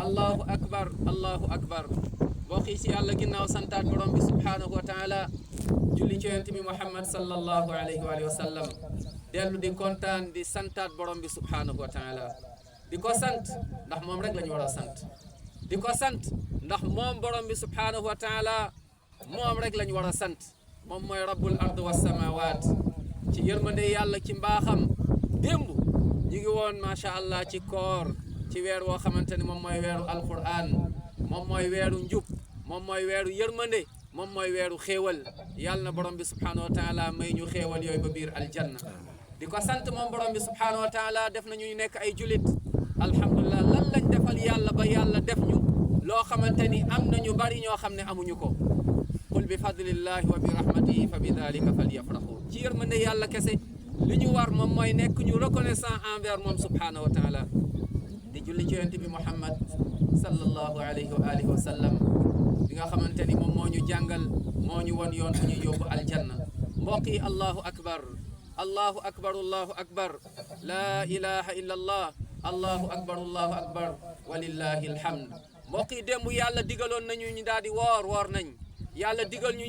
allahu akbar allahu akbar mbokk yi si yàlla ginnaaw santaat borom bi subhanahu wa taala julli ci yonent bi Muhammad sallallahu alayhi wa sallam dellu di kontaan di santaat borom bi subhanahu wa taala di ko sant ndax moom rek la ñu war a sant di ko sant ndax moom borom bi subhanahu wa taala moom rek la ñu war a sant moom mooy rabbul ard wa samawat ci yërmande yàlla ci mbaaxam démb ñu ngi woon macha allah ci koor ci weer woo xamante ni moom mooy weeru alquran moom mooy weeru njub moom mooy weeru yërmande moom mooy weeru xéewal yàlla na borom bi subhanahu wa taala may ñu xéewal yooyu ba biir aljanna di ko sant moom borom bi subhanahu wa taala def nañu ñu nekk ay julit alhamdulilah lan lañ defal yàlla ba yàlla def ñu loo xamante ni am na ñu bari ñoo xam ne amuñu ko qul bi fadlillahi wa bi rahmatihi fa bi dalika falyafrahu ci yërmande yàlla kese li ñu war moom mooy nekk ñu reconnaissant envers moom subhanahu wa taala di julli ci yonent bi Muhammad sallallahu alayhi wa alihi wa sallam bi nga xamante ni moom moo ñu jàngal moo ñu won yoon bu ñuy yóbbu aljanna mbokk yi allahu akbar allahu akbar allahu akbar laa ilaha illa allah allahu akbar walillahi alhamd mbokk yi démb yàlla digaloon nañu ñu daal di woor nañ yàlla digal ñu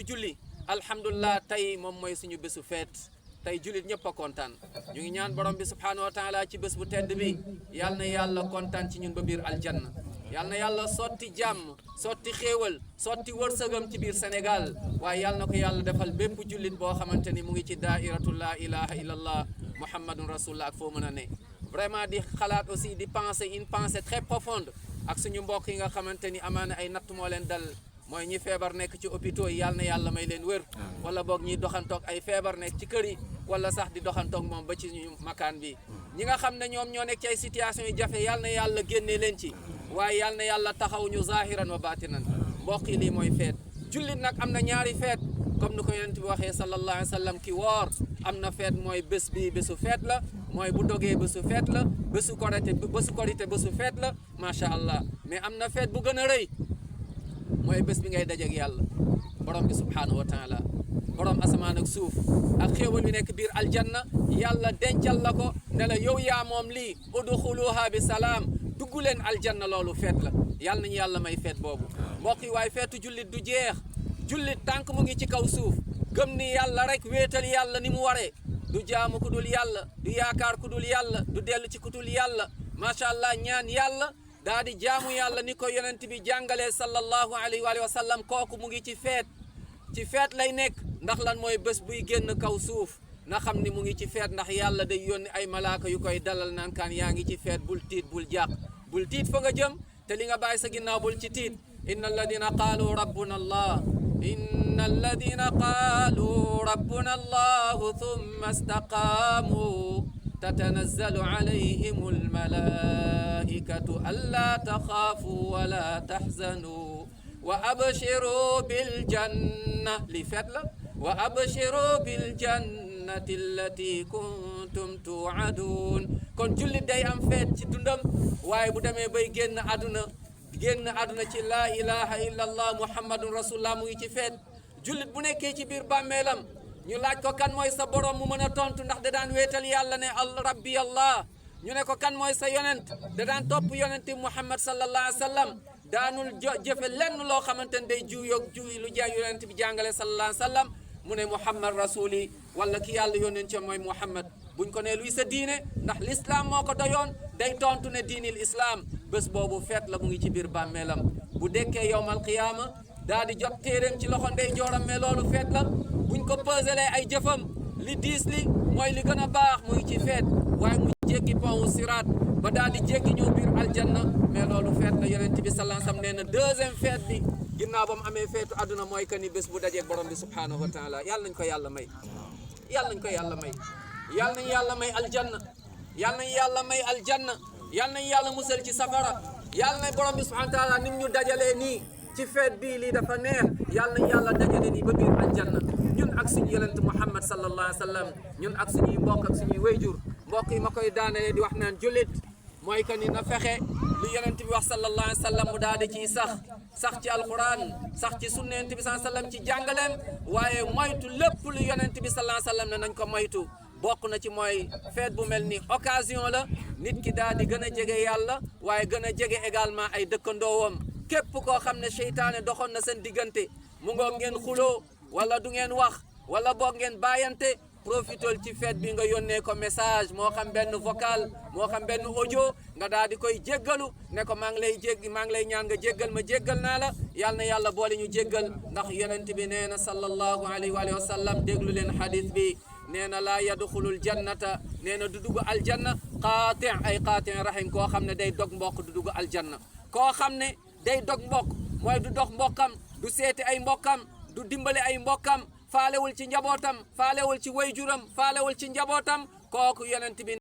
julli alhamdulillah tey moom mooy suñu bésu feet tey jullit ñëpp a kontaan ñu ngi ñaan borom bi subhanahu wa taala ci bés bu tedd bi yal na yàlla kontaan ci ñun ba biir aljanna yal na yàlla sotti jàmm sotti xéewal sotti wërsëgam ci biir Sénégal waaye yal na ko yàlla defal bépp jullit boo xamante ni mu ngi ci daairatu la ilaha illallah muhammadun rasulullah ak foo mën a ne vraiment di xalaat aussi di penser une pensée très profonde ak suñu mbokk yi nga xamante ni amaana ay natt moo leen dal mooy ñi feebar nekk ci hôpitaux yi yal na yàlla may leen wér wala boog ñi doxantoog ay feebar nekk ci kër yi wala sax di doxantoog moom ba ci ñu makaan bi ñi nga xam ne ñoom ñoo nekk ci ay situation yu jafe yal na yàlla génne leen ci waaye yal na yàlla taxaw ñu zahiran wa batinan mbokk yi lii mooy feet jullit nag am na ñaari feet comme ni ko yonent bi waxee sallallahu alayhi wa sallam ki woor am na feet mooy bés bi bésu feet la mooy bu dogee bésu feet la bésu korité bésu feet la macha allah mais am na feet bu gën a rëy mooy bés bi ngay dajeeg yàlla borom bi subhanahu wa taala borom asamaan ak suuf ak xéewal yu nekk biir aljanna yàlla dencal la ko ne la yow yaa moom lii udxuluha bi salaam dugg leen aljanna loolu feet la yàlla nañu yàlla may feet boobu mbokk yi waaye feetu jullit du jeex jullit tànk mu ngi ci kaw suuf gëm ni yàlla rek wéetal yàlla ni mu waree du jaamu ku dul yàlla du yaakaar ku dul yàlla du dellu ci ku dul yàlla macha allah ñaan yàlla daa di jaamu yàlla ni ko yonent bi jàngalee sallallahu alayhi wa sallam kooku mu ngi ci feet lay nekk ndax lan mooy bés buy génn kaw suuf na xam ni mu ngi ci feet ndax yàlla day yónni ay malaaka yu koy dalal naan kaan yaa ngi ci feet bul tiit bul jàq bul tiit fa nga jëm te li nga bàyyi sa ginnaaw bul ci tiit inna alladina qaalu rabbuna allah inna alladina qaalu rabbuna allahu thumma istaqaamu tatanazzalu alayhim almalaikatu alla taxaafu wala taxzanu wa abshiru biljanna li feet la wa abshiru biljannati allati kuntum tuadun kon jullit day am feet ci dundam waaye bu demee bay génn àdduna ci laa ilaha illa allah muhammadun rasulullah mu ngi ci feet jullit bu nekkee ci biir bàmmeelam ñu laaj ko kan mooy sa borom mu mën a tontu ndax da daan wéetal yàlla ne rabbi allah ñu ne ko kan mooy sa yonent da daan topp yonente muhammad sallallahu alayhi wa sallam daanul jëfe lenn loo xamante ne day juuy lu jaay yonent bi jàngale sallallahu alayhi wa sallam mu ne muhammad rasuli wala ki yàlla yónneen ci mooy muhammad buñ ko ne luy sa diine ndax l'islam moo ko doyoon day tontu ne diinil islam bés boobu feet la mu ngi ci biir bàmmeelam bu dekkee yowmal qiyaama daa di jot téeréem ci loxo ndey jooram mais loolu feet la buñ ko peselee ay jëfam li diis li mooy li gën a baax mu ngi ci feet waaye mu jéggi pont wu siraat ba daal di jéggi ñëw biir aljanna mais loolu feet la yonent bi sallallahu alayhi wasallam nee na deuxième feet bi ginnaaw ba mu amee feetu àdduna mooy que ni bés bu dajeeg borom bi subhanahu wa taala yàlla nañ ko yàlla may yàlla nañ ko yàlla may yàlla nañ yàlla may aljanna yàlla nañ yàlla may aljanna yàlla nañ yàlla musal ci safara yàlla nañ borom bi subhanahu wa taala nim ñu dajalee nii ci feet bii lii dafa neex yàlla nañ yàlla dajale nii ba biir aljanna ñun ak suñu yonent Muhammad sallallahu alayhi wa sallam ñun ak suñuy mbokk ak suñuy wayjur mbokk yi ma koy daanalee di wax naan jullit mooy que ni na fexe lu yonent bi wax sallallahu alayhi wa sallam mu daal di ciy sax ci alquran sax ci sunna yonent bi sallallahu alayhi wa sallam ci jàngaleem waaye moytu lépp lu yonent bi sallallahu alayhi wa sallam ne nañ ko moytu bokk na ci mooy feet bu mel ni occasion la nit ki daal di gën a jege yàlla waaye gën a jege également ay dëkkandoowam képp koo xam ne seytaane doxoon na seen diggante mu ngoog ngeen xuloo wala du ngeen wax wala boog ngeen bàyyante profitol ci fête bi nga yónnee ko message moo xam benn vocal moo xam benn audio nga daal di koy jéggalu ne ko maa ngi lay ñaan nga jéggal ma jéggal naa la yal na yàlla boole ñu jéggal ndax yonent bi nee na sallallahu alayhi wa sallam déglu leen hadith bi nee na laa yadxulul jannata nee na du dugg aljanna qaati ay qaati rahim koo xam ne day dog mbokk du dugg aljanna koo xam ne day dog mbokk mooy du dox mbokkam du seeti ay mbokkam du dimbale ay mbokkam faalewul ci njabootam faalewul ci wayjuram faalewul ci njabootam kooku yonent bi